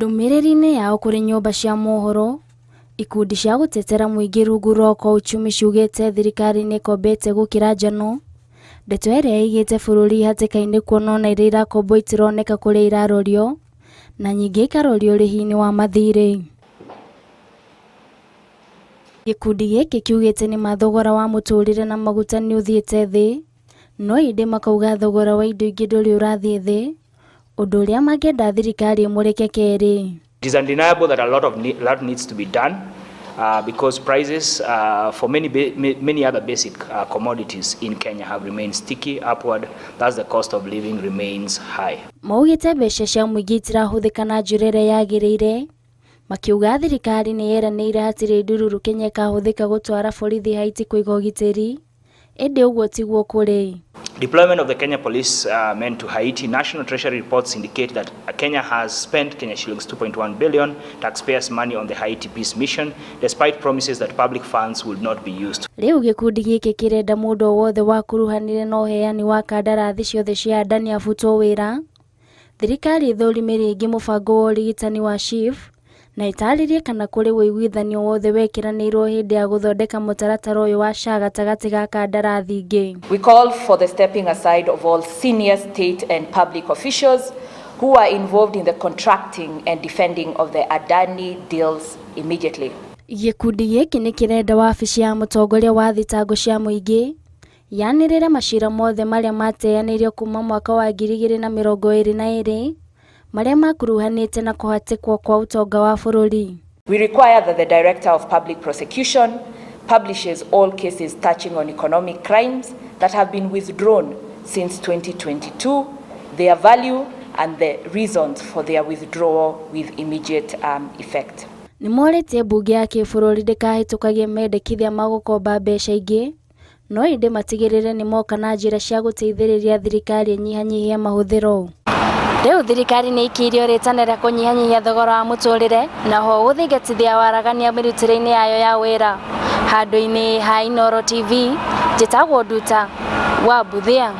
Ndũmĩrĩri-inĩ yao kũrĩ nyũmba cia mohoro, ikundi cia gũtetera mũingĩ rungu rwa Okoa Uchumi ciugĩte thirikari nĩ ĩkombete gũkĩra njano, ndeto ĩrĩa ĩigĩte bũrũri hatĩka-inĩ kuona ona iria irakombwo itironeka kũrĩa irarorio na nyingĩ ikarorio ũrĩhi-inĩ wa mathirĩ. Gĩkundi gĩkĩ kiugĩte nĩma thogora wa mũtũrĩre na maguta nĩ ũthiĩte thĩ, no ĩndĩ makauga thogora wa indo ingĩ ndũrĩ ũrathiĩ thĩ, ũndũ ũrĩa mangĩenda thirikari ĩmũrĩke kerĩ. It is undeniable that a lot of lot needs to be done because prices for many other basic commodities in Kenya have remained sticky upward. Thus, the cost of living remains high. Maugĩte mbeca cia mũingĩ itirahũthĩka na njĩra ĩrĩa yagĩrĩire, makiuga thirikari nĩ yeranĩire hatirĩ ndururu Kenya ĩkahũthĩka gũtwara borithi Haiti kũiga ũgitĩri, ĩndĩ ũguo tiguo kũrĩ. Deployment of the Kenya Police men to Haiti, National Treasury reports indicate that Kenya has spent Kenya shillings 2.1 billion taxpayers' money on the Haiti peace mission, despite promises that public funds would not be used. Rĩu gĩkundi gĩkĩ kĩrenda mũndũ o wothe wakuruhanire na ũheani wa kandarathi ciothe cia Adani abutwo wĩra, thirikari ĩthũrime rĩngĩ mũbango wa ũrigitani wa SHIF na ĩtarĩrie kana kũrĩ ũiguithanio wothe wekĩranĩirwo hĩndĩ ya gũthondeka mũtaratara ũyũ wa SHA gatagatĩ ga kandarathi ingĩ. We call for the stepping aside of all senior state and public officials who are involved in the contracting and defending of the Adani deals immediately. Gĩkundi gĩkĩ nĩ kĩrenda wabici ya mũtongoria wa thitango cia mũingĩ yanĩrĩre macira mothe marĩa mateanĩirio kuma mwaka wa 2022 marĩa makuruhanĩte na kũhatĩkwo kwa ũtonga wa bũrũri. We require that the Director of Public Prosecution publishes all cases touching on economic crimes that have been withdrawn since 2022, their value and the reasons for their withdrawal with immediate effect. Nĩ morĩtie mbunge ya kĩbũrũri ndĩkahĩtũkagie mendekithia ma gũkomba mbeca ingĩ, no ĩndĩ matigĩrĩre nĩ moka na njĩra cia gũteithĩrĩria thirikari ĩnyihanyihie mahũthĩro. Rĩu thirikari nĩ ĩikĩirio rĩtana rĩa kũnyihanyihia thogora wa mũtũrĩre na ho gũthingatithia waragania mĩrutĩre-inĩ yayo ya wĩra. Handũ-inĩ ha Inooro TV, njĩtagwo Nduta wa Mbuthia.